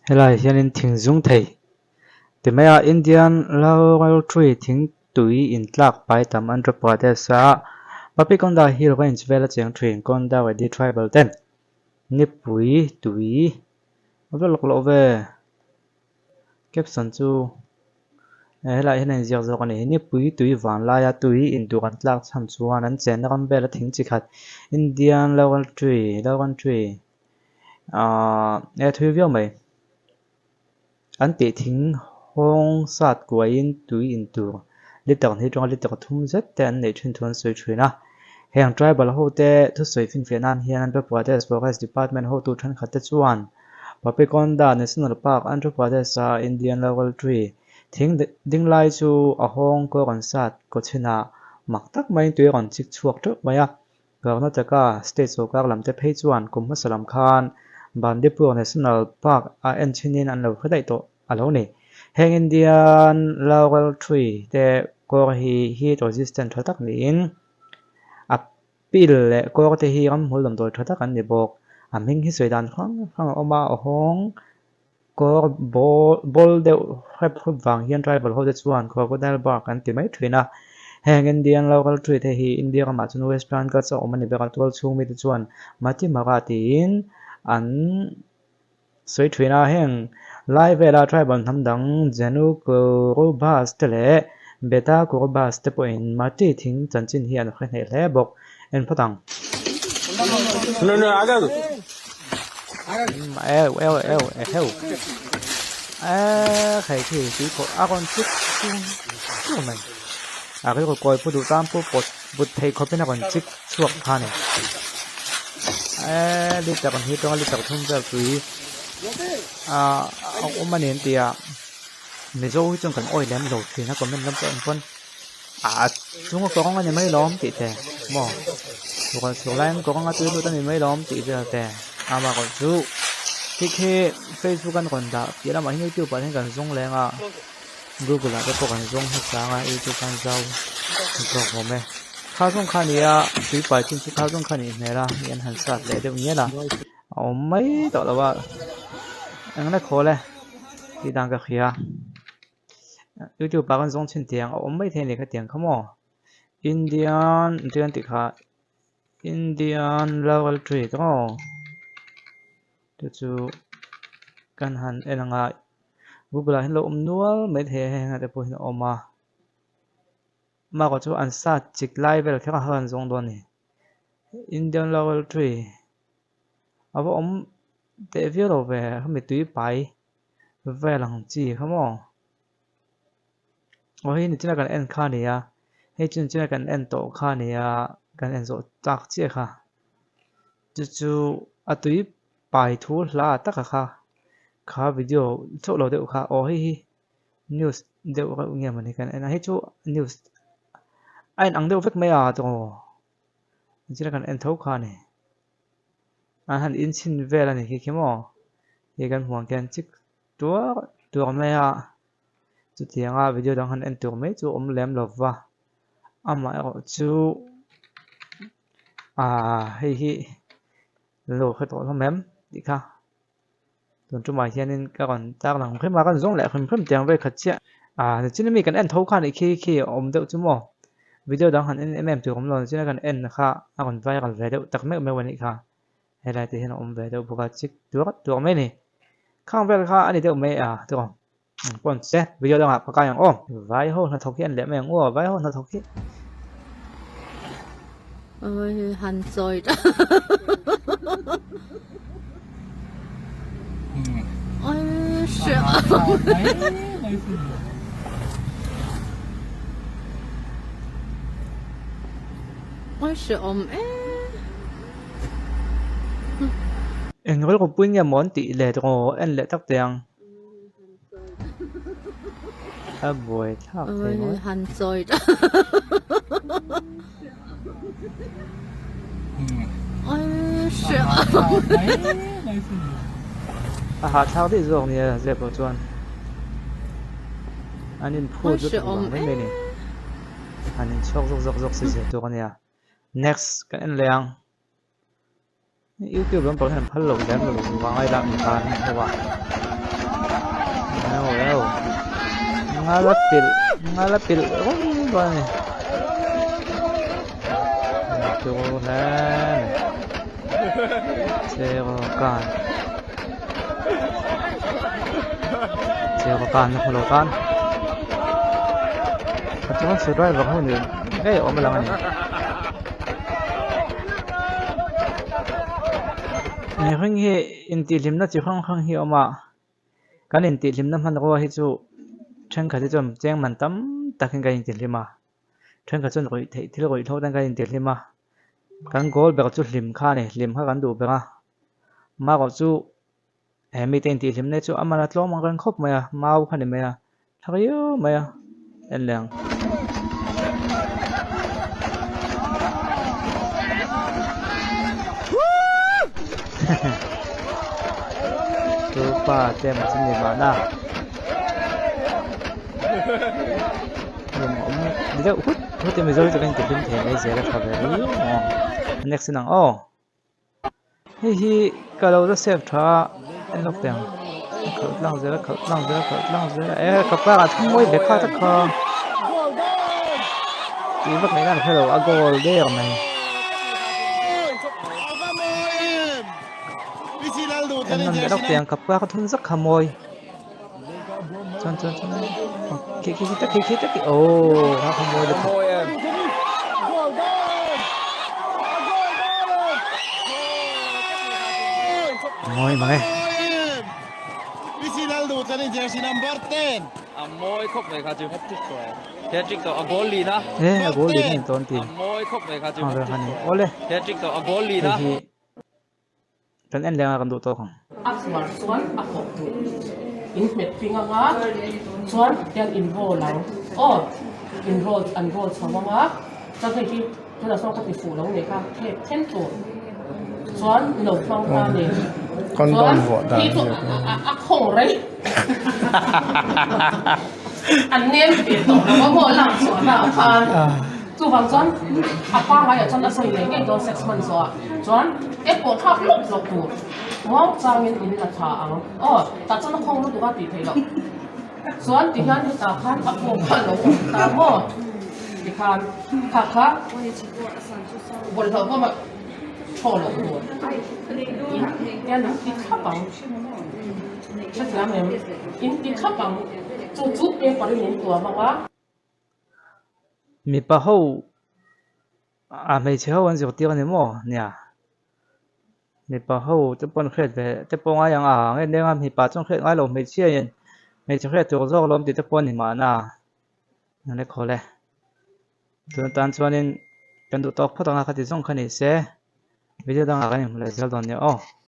Helaiah hianin thing zung thei ti mai a Indian Laurel tree thing tui intlak pai tam Andhra Pradesh a Papikonda hill range vela cheng thin Konda Reddy tribal ten nipui tui a va lawk loh ve caption chu helaiah hian a inziak zawk a ni nipui tui van laia tui intur an tlak chhan chuan an chenna ram vela thing chi khat Indian Laurel tree Laurel tree Ahh e thui viau mai an tih thing hawng sat kuaiin tui in tur liter hnih atanga liter thum zet te an neih thin thu an sawi thin a heng tribal ho te thusawi finfiah nan hian Andhra Pradesh Forest Department hotu thenkhat te chuan Papikonda National Park Andhra Pradesh a Indian Laurel Tree thing ding lai chu a hawng kawr an sat kawchhinah mak tak maiin tui a rawn chik chhuak teuh mai a. Karnataka state sawrkar lam te phei chuan kum hmasa lam khan Bandipur National Park a en chhinin an lo hre daih tawh a lo ni. Heng Indian Laurel Tree te kawr hi heat resistant tha tak niin a pil leh kawr te hi ramhmul damdawi tha tak an ni bawk. A hming hi sawi dan hrang hrang a awm a, a hawng kawr bawl deuh hrep hrup vang hian tribal ho te chuan crocodile bark an ti mai thin a. Heng Indian Laurel tree te hi India ramah chuan Western Ghats a awm a ni ber a, tual chhung mite chuan Matimara tiin an sawi thin a. Heng lai vela tribal hnam dang Jenu Kurubas te leh Beta Kurubas te pawhin Mati thing chanchin hi an hre hneh hle bawk. En phawt ang. Eu eu eu eheu e khai khi tui khawh a rawn chik chung chung mai a rilru kawi pu duh tan pawh pawt but thei khawpin a rawn chik chhuak kha a ni e liter hnih atanga liter thum vel tui a awm a ni an ti a mizo hi chuan kan awih lem lo thin a comment lam pawh en pawn a chunga kawng a ni mai lawm tih te maw rual chhuah laiin kawng a tui lut a ni mai lawm tih vel te ama erawh chu khi khi facebook an rawn dah piah lamah hian youtube ah hian kan zawng leng a google ah te pawh kan zawng hmasa ang a youtube khan zau zawk awm e kha zawng kha a ni a tui pai chin chu kha zawng kha a nih hmel a hei an han sat leh deuh ngial a a awm mai tawh lo a engla khawl e tih dan ka hria. Youtube ah kan zawng chhin tiang a awm mai thei a ni khatiang kha maw Indian Indian tih kha Indian Laurel tree te maw chu chu kan han en ang a Google ah hian lo awm nual mai thei a heng ah te pawh hian a awm a amaherawh chu an sat chik lai vel kher a han zawng dawn a ni Indian Laurel tree a va awm teh viau lo ve hemi tui pai. Vel ang chi kha maw? Aw hei nichina kan en kha a ni a, hei chu nichina kan en tawh kha a ni a, kan en zawh tak chiah kha. Chu chu a tui pai thu hla taka kha, kha video chauh lo deuh kha aw hei hi news deuh reuh nge mawni kan en a, hei chu news a in ang deuh vek mai a tawh nichina kan en tho kha a ni. An han inchhin vel a ni khi khi maw hei kan hmuh ang khian chik tuar tuar mai a chutianga video dang han en tur mai chu a awm lem lo va amaherawh chu ahh hei hi lo hre tawh hlawm em tih kha tun tumah hianin ka rawn tar lang hrim a kan zawng leh hrim hrim tiang vel khat chiah ah nichin ami kan en tho khan ih khi khi a awm deuh chu maw video dang han en em em tur awm lo nichin a kan en kha a rawn viral ve deuh tak meuh meuh a nih kha helai te hian a awm ve deuh bawk a chik tuar tuar mai a ni khang vel kha a ni deuh mai a tawng pawn che video dangah ka kai ang aw vai ho hnathawk hi an leh mai ang aw vai ho hnathawk hi. Oi han sawi ta Oi hre Oi hre awm e Eng rilru pui nge maw an tih leh tawh en leh tak teh ang. A buai thlak thei maw? Han sawi ta. A hahthlak daih zawk nia zep loh chuan an inphut lutuk vang mai mai a ni. An inchhuak zawk zawk zawk si zir tur a nia. Next kan en leh ang. Youtube lampang hian an phal lo lem lo vang ai lah mipa an ho a. Au au ngal a pilh ngal a pilh rawng dawn a ni turu hle mai cheraw kan cheraw kan a hmu lo tan a chuan driver ho nen ngei a awm a lang a ni. Mihring hi intihhlimna chi hrang hrang hi a awm a kan intihhlimna hmanrua hi chu thenkhat hi chuan cheng man tam takin kan intihhlim a thenkhat chuan ruih theih thil ruih hlawk ten kan intihhlim a kan goal ber chu hlim kha a ni hlim kha kan duh ber a marawh chu he mite intihhlimna hi chu a man a tlawm ang reng khawp mai a mau kha ni mai a tha riau mai a en leh ang. Chu pa te maw chu ni mahna lawm awm deuh hut hut in mizo hi chu kan intihhlim thei mai zel a tha ve riau ang next in ang aw. Hei hi ka lo la save tha a en lawk teh ang a khalh tlang zel a khalh tlang zel a khalh tlang zel a e ka pa ah thil mawi ve kha tak kha tih vak ngaihna ka hrelo a goal der mai. En nawn leh lawk teh ang ka pa ka thun zak kha mawi chuan chuan chuan khi khi khi tak khi khi tak khi aww kha kha mawi lutuk. Mawi mang e. E a goal lin a ni tawn ti a vel kha ni awle hei hi. Kan en leng a kan duh tawk ang. A chhuar chuan a kawh duh in hmet ping anga chuan hian in roll ang aw in roll an roll chho anga chuan hei hi tunah sawn ka ti fuh lo nih kha thep then tur chuan lo hmang ta ni chuan hi chu a khawng rei an nem ve tawh lo a maw lak chhuah na ah khan. Chuvang chuan a pangngai ah chuan a sawi ngei ngei dawn sex hman zawh ah chuan e pawh thlak lawk lawk tur muang changin in la tha ang aw tah chuan a khawng lutuk a tih theih loh chuan ti hian hetah khan a pawh kha a lo awm ta maw ti khan kha kha bawlhhlawh bawm ah thaw loh tur in hian in ti thlap ang hrethiam em in ti thlap ang chu chu paper in in tuam ang a. Mipa ho ah hmeichhe ho an zirtir a ni maw nia mipa ho te pawh an hriat ve te pawh ngai ang a nge leng a mipa chuan hriat ngai lo hmeichhia in hmeichhe hriat tur zawk alawm tih te pawh a ni mahna a ni khawl e tun atan chuanin kan duh tawk phawt ang a khati zawng kha ni se video dangah kan inhmu leh zel dawn nia aw.